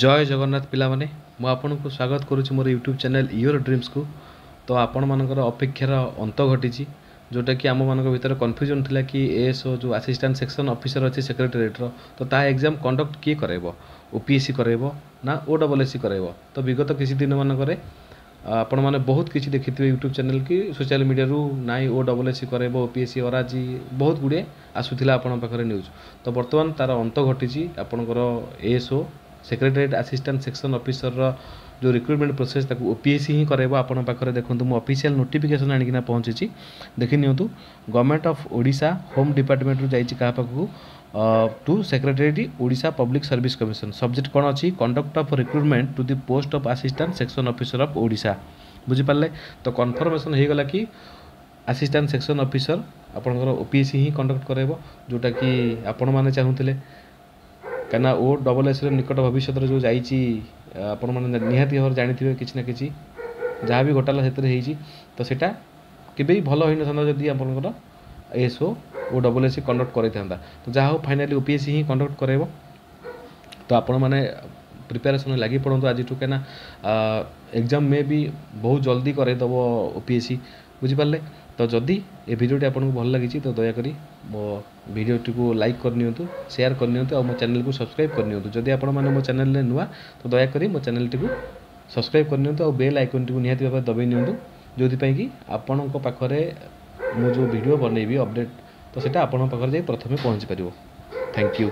ଜୟ ଜଗନ୍ନାଥ ପିଲାମାନେ, ମୁଁ ଆପଣଙ୍କୁ ସ୍ୱାଗତ କରୁଛି ମୋର ୟୁଟ୍ୟୁବ୍ ଚ୍ୟାନେଲ୍ your ଡ୍ରିମ୍ସକୁ। ତ ଆପଣମାନଙ୍କର ଅପେକ୍ଷାର ଅନ୍ତ ଘଟିଛି, ଯେଉଁଟାକି ଆମମାନଙ୍କ ଭିତରେ କନଫ୍ୟୁଜନ୍ ଥିଲା କି ଏଏସ୍ଓ, ଯେଉଁ ଆସିଷ୍ଟାଣ୍ଟ ସେକ୍ସନ୍ ଅଫିସର ଅଛି ସେକ୍ରେଟେରିଏଟ୍ର, ତ ତା ଏକ୍ଜାମ୍ କଣ୍ଡକ୍ଟ କିଏ କରାଇବ? ଓପିଏସ୍ସି କରାଇବ ନା ଓ ଡବଲ୍ ଏସ୍ ସି କରାଇବ? ତ ବିଗତ କିଛି ଦିନମାନଙ୍କରେ ଆପଣମାନେ ବହୁତ କିଛି ଦେଖିଥିବେ ୟୁଟ୍ୟୁବ୍ ଚ୍ୟାନେଲ୍ କି ସୋସିଆଲ୍ ମିଡ଼ିଆରୁ, ନାଇଁ ଓ ଡବଲ୍ ଏସ୍ ସି କରାଇବ, ଓପିଏସ୍ସି ଅରାଜି, ବହୁତ ଗୁଡ଼ିଏ ଆସୁଥିଲା ଆପଣଙ୍କ ପାଖରେ ନ୍ୟୁଜ୍। ତ ବର୍ତ୍ତମାନ ତା'ର ଅନ୍ତ ଘଟିଛି। ଆପଣଙ୍କର ଏଏସ୍ଓ, ସେକ୍ରେଟେରିଏଟ୍ ଆସିଷ୍ଟାଣ୍ଟ ସେକ୍ସନ୍ ଅଫିସରର ଯେଉଁ ରିକ୍ରୁଟମେଣ୍ଟ ପ୍ରୋସେସ୍, ତାକୁ ଓପିଏସ୍ସି ହିଁ କରାଇବ। ଆପଣଙ୍କ ପାଖରେ ଦେଖନ୍ତୁ, ମୁଁ ଅଫିସିଆଲ୍ ନୋଟିଫିକେସନ୍ ଆଣିକିନା ପହଞ୍ଚିଛି, ଦେଖି ନିଅନ୍ତୁ। ଗଭର୍ଣ୍ଣମେଣ୍ଟ ଅଫ୍ ଓଡ଼ିଶା ହୋମ୍ ଡିପାର୍ଟମେଣ୍ଟରୁ ଯାଇଛି। କାହା ପାଖକୁ? To Secretary, Odisha Public Service Commission. Subject କ'ଣ ଅଛି? Conduct of recruitment to the post of Assistant Section Officer of Odisha. ବୁଝିପାରିଲେ ତ? କନଫର୍ମେସନ୍ ହେଇଗଲା କି ଆସିଷ୍ଟାଣ୍ଟ ସେକ୍ସନ୍ ଅଫିସର ଆପଣଙ୍କର ଓପିଏସ୍ସି ହିଁ କଣ୍ଡକ୍ଟ କରାଇବ, ଯେଉଁଟାକି ଆପଣମାନେ ଚାହୁଁଥିଲେ। କାହିଁକିନା ଓ ଡବଲ୍ ଏସ୍ର ନିକଟ ଭବିଷ୍ୟତରେ ଯେଉଁ ଯାଇଛି, ଆପଣମାନେ ନିହାତି ଭାବରେ ଜାଣିଥିବେ, କିଛି ନା କିଛି ଯାହା ବି ଘୋଟାଲା ସେଥିରେ ହେଇଛି। ତ ସେଇଟା କେବେ ବି ଭଲ ହୋଇନଥାନ୍ତା ଯଦି ଆପଣଙ୍କର ଏଏସ୍ଓ ଓ ଡବଲ୍ ଏସ୍ ସି କଣ୍ଡକ୍ଟ କରାଇଥାନ୍ତା। ତ ଯାହା ହଉ, ଫାଇନାଲି ଓପିଏସ୍ସି ହିଁ କଣ୍ଡକ୍ଟ କରାଇବ। ତ ଆପଣମାନେ ପ୍ରିପାରେସନ୍ ଲାଗି ପଡ଼ନ୍ତୁ ଆଜିଠୁ, କାହିଁକିନା ଏକ୍ଜାମ୍ ମେ ବି ବହୁତ ଜଲ୍ଦି କରାଇଦେବ ଓପିଏସ୍ସି। ବୁଝିପାରିଲେ ତ? ଯଦି ଏ ଭିଡ଼ିଓଟି ଆପଣଙ୍କୁ ଭଲ ଲାଗିଛି, ତ ଦୟାକରି ମୋ ଭିଡ଼ିଓଟିକୁ ଲାଇକ୍ କରିନିଅନ୍ତୁ, ସେୟାର କରିନିଅନ୍ତୁ ଆଉ ମୋ ଚ୍ୟାନେଲକୁ ସବସ୍କ୍ରାଇବ୍ କରିନିଅନ୍ତୁ। ଯଦି ଆପଣମାନେ ମୋ ଚ୍ୟାନେଲରେ ନୂଆ, ତ ଦୟାକରି ମୋ ଚ୍ୟାନେଲଟିକୁ ସବସ୍କ୍ରାଇବ୍ କରିନିଅନ୍ତୁ ଆଉ ବେଲ୍ ଆଇକନ୍ଟିକୁ ନିହାତି ଭାବରେ ଦବାଇ ନିଅନ୍ତୁ, ଯେଉଁଥିପାଇଁ କି ଆପଣଙ୍କ ପାଖରେ ମୁଁ ଯେଉଁ ଭିଡ଼ିଓ ବନେଇବି ଅପଡ଼େଟ୍, ତ ସେଇଟା ଆପଣଙ୍କ ପାଖରେ ଯାଇ ପ୍ରଥମେ ପହଞ୍ଚି ପାରିବ। Thank you.